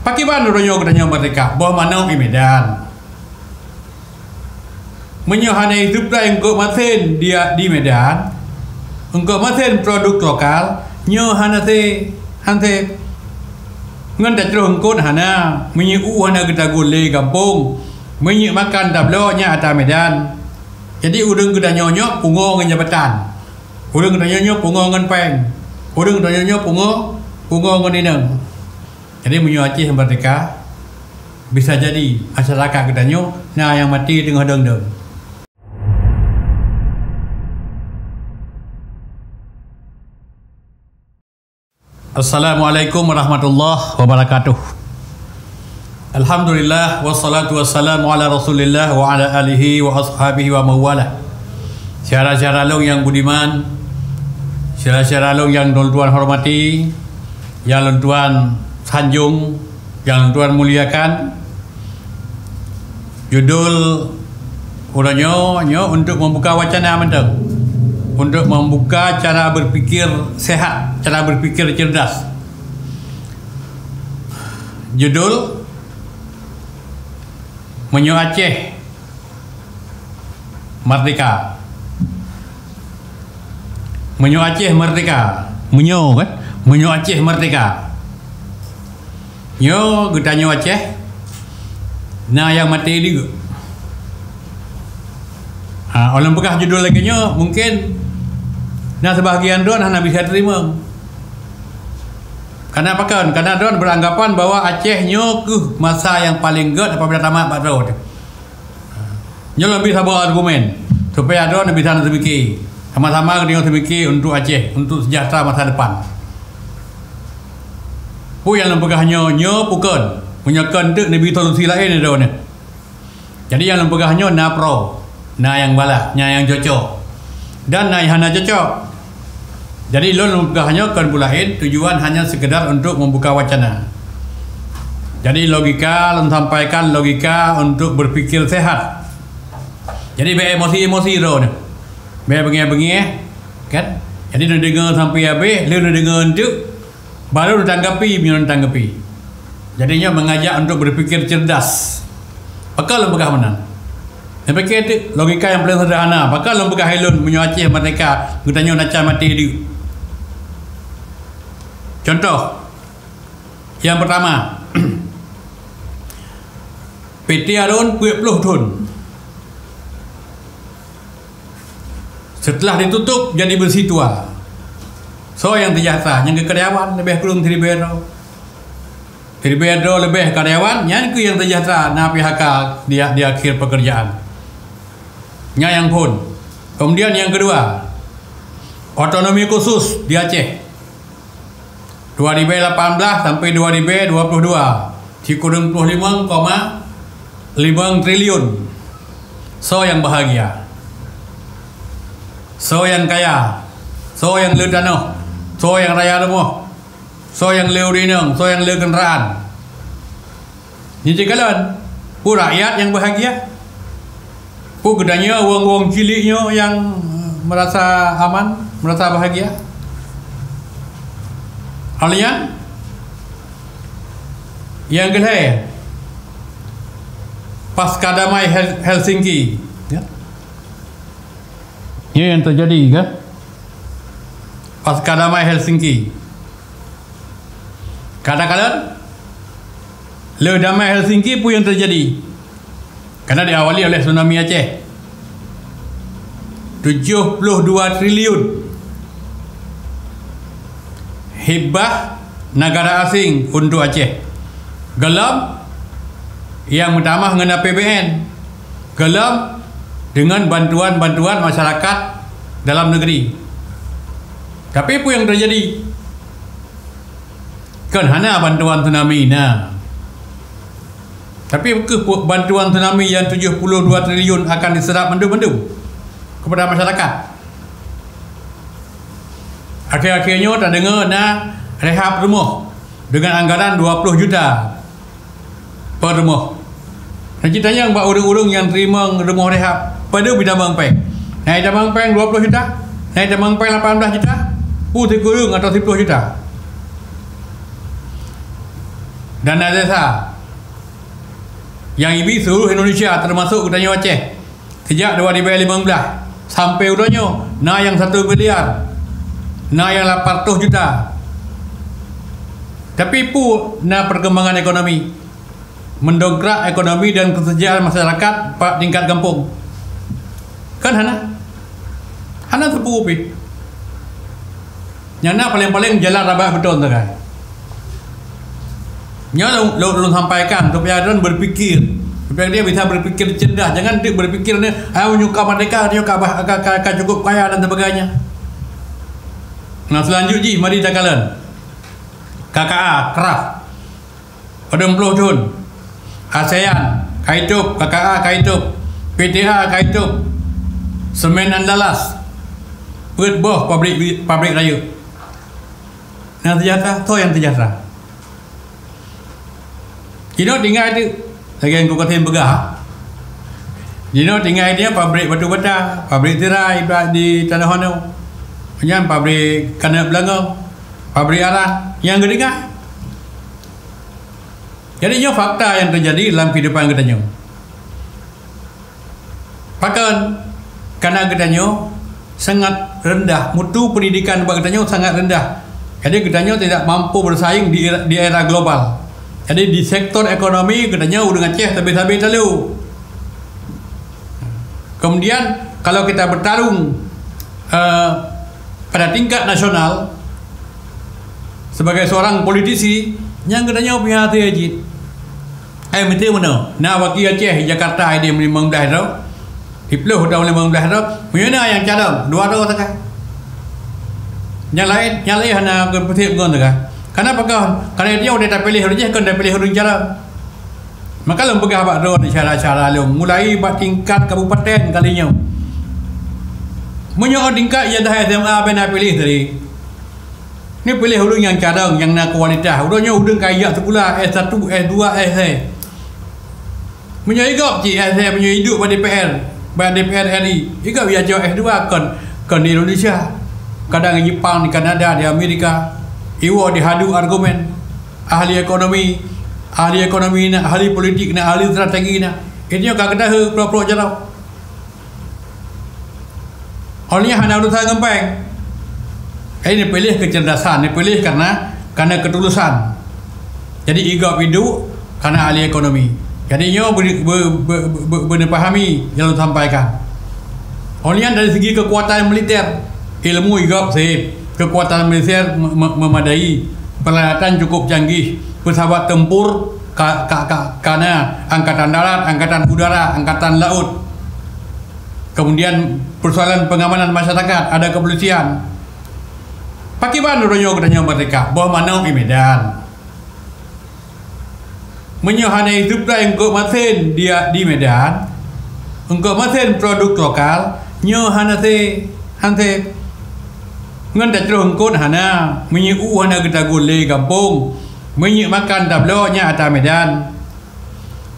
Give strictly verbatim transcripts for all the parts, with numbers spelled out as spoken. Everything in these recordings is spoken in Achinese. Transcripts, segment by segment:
Pakriban uroe nyoe geutanyoe meurdeka? Boh manok di Medan. Meunyoe hana isupply eungkôt masen di, di Medan, eungkôt masen produk lokal, nyoe hana se, hana se. Ngon tacroh eungkôt hana, minyeuk u hana geutaguen lé gampông, minyeuk makan tabloe nyan atra Medan. Jadi ureuëng geutanyoe nyoe pungo ngon jabatan. Ureuëng geutanyoe nyoe pungo ngon péng. Ureuëng geutanyoe nyoe pungo, pungo ngon inong. Jadi meunyoe Aceh meurdeka, bisa jadi masyarakat geutanyoe na nyang maté teungoh dong-dong. Assalamualaikum warahmatullahi wabarakatuh. Alhamdulillah, wassalatu wassalamu ala Rasulillah wa ala alihi wa ashabihi wa mawala. Syedara-syedara lôn nyang budiman, syedara-syedara lôn nyang lôn tuan hormati, nyang lôn tuan sanjong, nyang lôn tuan muliakan, judul uroe nyoe, nyoe untuk membuka wacana mantong, untuk membuka cara berpikir sehat, cara berpikir cerdas. Judul, Meunyoe Aceh meurdeka. Meunyoe Aceh meurdeka. Meunyoe, kan? Meunyoe Aceh meurdeka. Nyoe geutanyoe Aceh na nyang maté dikeue. Ha, óh lheueh peugah judul lagée nyoe, mungken na seubahagian droe hana bisa teurimong. Karena pakon? Karena droe beranggapan bahwa Aceh nyoe keuh masa nyang paleng gét apabila tamat bak droe. Nyoe lôn bri saboh argumen, supaya droeneuh bisa neuseumiké. Sama-sama geutanyoe seumiké untuk Aceh, untuk sejahtera masa depan. Peue nyang lôn peugah nyoe, nyoe peue kon? Meunyoe kon teuk neubi solusi laén droeneuh. Jadi nyang lôn peugah nyoe na pro, na nyang balah, na nyang cocok. Dan na nyang hana cocok. Jadi lôn peugah nyoe kon peue laén, tujuan hanya sekedar untuk membuka wacana. Jadi logika, lôn sampaikan logika untuk berpikir sehat. Jadi bék emosi-emosi droeneuh. Bék beungéh-beungéh, kan? Jadi neudeungoe sampai habéh, lheueh neudeungoe enteuk, baru neutanggapi meunyoe neutanggapi. Jadi nyoe mengajak untuk berpikir cerdas. Pakon lôn peugah meunan? Neupike teuk logika nyang paleng sederhana. Pakon lôn peugah ilôn meunyoe Aceh meurdeka geutanyoe na can maté dikeue? Contoh, nyang pertama, PT Arun peuet ploh thon. Setelah ditutup jadi beusitua. Soe nyang teujahtera? Nyang keu karyawan leubeh kureueng siribée droe. Siribée droe leubeh karyawan, nyan keuh nyang teujahtera na PHK di, di akhir pekerjaan. Nyan nyang phon. Kemudian nyang keudua, otonomi khusus di Aceh. Dua ribée lapan blah sampai dua ribée dua ploh dua, sikureueng ploh limong koma limong triliun. Soe nyang bahagia? Soe nyang kaya? Soe nyang le tanoh? Soe nyang raya rumoh? Soe nyang le ureueng inong? Soe nyang le keundaraan? Nyan cit kalon, peue rakyat nyang bahagia? Peue geutanyoe wong-wong cilik nyoe nyang merasa aman, merasa bahagia? Aleuh nyan, nyang keulhée, pasca damai Hel-, Helsinki, ya. Nyoe nyang teujadi, kan? Pasca damai Helsinki. Ka takalon, lheueh damai Helsinki peue nyang teujadi? Karena diawali oleh tsunami Aceh. Tujoh ploh dua triliun hibah negara asing untuk Aceh. Golom nyang meutamah ngon A P B N. Golom deungon bantuan-bantuan masyarakat dalam negeri. Tapi peue nyang teujadi? Kon hana bantuan tsunami na. Tapi keuh pu-, bantuan tsunami nyang tujoh puluh dua triliun akan diseurap mandum-mandum kepada masyarakat. Akhé-akhé nyoe tadeungoe na rehab rumoh deungon anggaran dua puluh juta per rumoh. Na cit tanyong bak ureuëng-ureuëng nyang teurimong rumoh rehab, padub jitamong péng? Na jitamong péng dua puluh juta? Na jitamong péng lapan blah juta? Peue sikureueng atawa siploh juta? Dana desa nyang ibi seluruh Indonesia, termasuk geutanyoe Aceh, sejak dua ribu lima belas sampai uroe nyoe na nyang satu miliar, na nyang lapan ratus juta. Tapi peue na perkembangan ekonomi, mendongkrak ekonomi dan kesejahteraan masyarakat bak tingkat gampông? Kan hana. Hana teupeu pih. Nyang na paléng-paléng jalan rabat beutôi sagai. Nyoe lôn, lôn, lôn sampaikan supaya droen berpikir, supaya dia bisa berpikir cerdas. Jangan dia berpikir ni, "Ah, meunyoe ka merdeka, dia ka bah, ka, ka, ka cukup kaya dan sebagainya." Nah, selanjut jih mari takalon K K A, Kraft. Padum ploh thon. ASEAN ka itôb, K K A ka itôb, P T A ka itôb, Semen Andalas, peuet boh pabrik, pabrik rayeuk. Nyang sejahtera, soe nyang sejahtera? Jinoe tinggai teuk, lagèe Teungku Kasim peugah. Jinoe tinggai dia pabrik batu bata, pabrik tirai di Tanoh Hano. Nyan pabrik kanot beulangong, pabrik arang, nyang geutinggai. Jadi, nyoe fakta nyang teujadi lam kehidupan geutanyoe. Pakon? Karena geutanyoe sangat rendah, mutu pendidikan bak geutanyoe sangat rendah. Jadi, geutanyoe tidak mampu bersaing di era, di era global. Jadi, di sektor ekonomi, geutanyoe ureueng Aceh sabe-sabe talo. Kemudian, kalau kita bertarung, eh, pada tingkat nasional, sebagai seorang politisi, nyang geutanyoe pih hana jeuet. Eh, meusti meunoe. Na wakil Aceh di Jakarta, di limong blaih droe. Di ploh droe limong blaih droe. Meunyoe na nyang calon, dua droe sagai. Nyang laén, nyang laén hana geupeusiep ngon sagai. Kenapa kah? Karena dia udah tapiléh ureueng Aceh, kon tapiléh ureueng calon. Maka lôn peugah bak droe di syara-syara lôn, mulai bak tingkat kabupaten kali nyoe. Meunyoe tingkat ijazah S M A bèk piléh tadi. Ni piléh ureueng nyang cadang, nyang na kualitas. Uroe nyoe ureueng ka ijak sikula S satu, S dua, S tiga. Meunyoe igop cit S tiga, meunyoe iduek bak D P R, bak D P R R I, igop ijak S dua kon, kon di Indonesia. Kadang di Jepang, di Kanada, di Amerika. Iwoe dihadu argumen. Ahli ekonomi, ahli ekonomi na, ahli politik na, ahli strategi na. Itu nyang ka geudahe pura-pura jaroe. Awaknyan hana urusan ngon péng. Jadi, neupiléh keucerdasan, neupiléh karena, karena ketulusan. Jadi, igop iduek karena ahli ekonomi. Jadi, nyoe beu-, beu-, beu-, beu-, beu-, beuneupahamin nyang lôn sampaikan. Awaknyan dari segi kekuatan militer, ilmu igop sép, kekuatan militer me-, me-, memadai, peralatan cukup canggih, pesawat tempur ka, ka, ka, ka na, angkatan darat, angkatan udara, angkatan laut. Kemudian persoalan pengamanan masyarakat, ada kepolisian. Pakriban uroe nyoe geutanyoe merdeka, boh manok di Medan. Meunyoe hana isupply eungkôt masin di, di Medan, eungkôt masin produk lokal, nyoe hana se, hana se. Ngon tatroh eungkôt hana, minyeuk u hana geutaguen lé gampông, minyeuk makan tabloe nyan atra Medan.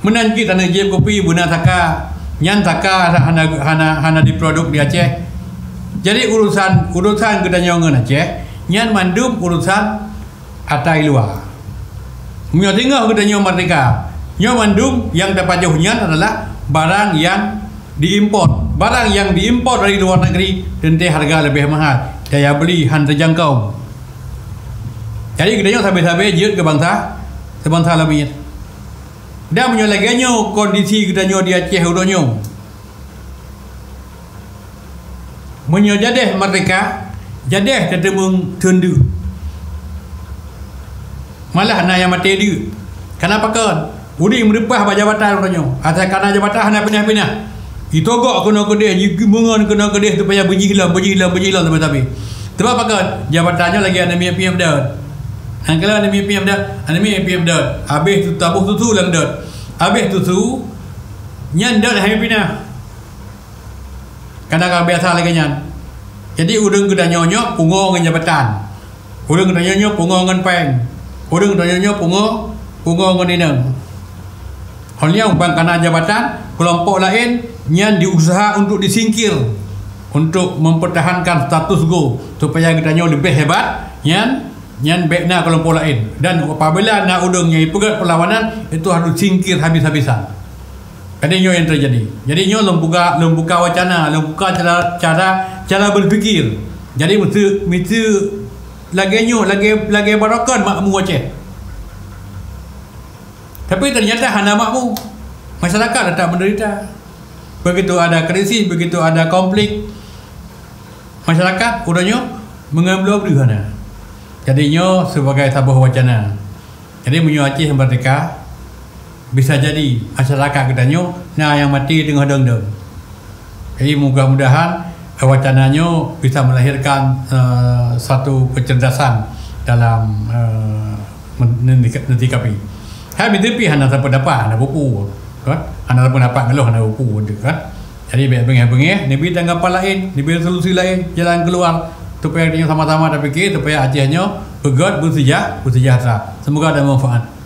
Meunan cit taneuk jieb kupi beuna saka, nyan saka hana, hana, hana jiproduk di Aceh. Jadi urusan, urusan geutanyoe ngon Aceh, nyan mandum urusan atra i luwa. Meunyoe singoh geutanyoe merdeka, nyoe mandum nyang tapajoh nyan adalah barang nyang diimpor. Barang nyang diimpor dari luar negeri teuntèe hareuga leubeh mahal, daya beli hana teujangkau. Jadi geutanyoe sabe-sabe jeuet keu bansa, keu bansa laén. Dan meunyoe lagèe nyoe kondisi geutanyoe di Aceh uroe nyoe, meunyoe jadeh merdeka, jadeh tateumeung theun deuek. Malah na nyang maté deuek. Kenapa kon? Ureueng meureupah bak jabatan uroe nyoe. Asai ka na jabatan hana pinah-pinah. Jitogok keunoe keudeh, jimeungon keunoe keudeh supaya beujih lom, beujih lom, beujih lom sabe-sabe. Sebab pakon? Jabatan nyoe lagèe aneuk miet piep dot. Nyang keuh aneuk miet piep dot, aneuk miet piep dot. Habéh tu taboh susu lam dot. Habéh susu, nyan dot hana pinah. Kadang ka biasa lagèe nyan. Jadi, ureueng geutanyoe nyoe pungo ngon jabatan. Ureueng geutanyoe nyoe pungo ngon péng. Ureueng geutanyoe nyoe pungo, pungo ngon inong. Óh lheueh nyan ban ka na jabatan, keulompok laén nyan diusaha untuk disingkir, untuk mempertahankan status quo, supaya geutanyoe leubeh hebat, nyan Nyan bék na kelompok laén. Dan apabila na ureuëng nyang ipeugét perlawanan, itu harus singkir habis-habisan. Jadi nyoe yang terjadi. Jadi nyoe lôn buka, lôn buka wacana, lôn buka cara, cara, cara berpikir. Jadi mesti, mesti lagée nyoe, lagée, lagée barokan makmu Aceh. Tapi ternyata hana makmu. Masyarakat tetap menderita. Begitu ada krisis, begitu ada konflik, masyarakat udah nyoe mengambil hana. Jadi nyoe sebagai saboh wacana. Jadi meunyoe Aceh merdeka, bisa jadi masyarakat kita nyoe na yang mati tengah dong-dong. Jadi mudah-mudahan, eh, wacana nyoe bisa melahirkan, eh, satu kecerdasan dalam, eh, men-, nanti, nanti kapi. Hai B T P hana pendapat, hana buku, kan? Hana pendapat ngeluh, hana buku, kan? Jadi bék beungéh-beungéh, nibit tanggapan laén, nibit solusi laén, jalan keluar supaya kita sama-sama terfikir supaya Aceh nyoe peugét beusejah-, beusejahtera. Semoga ada manfaat.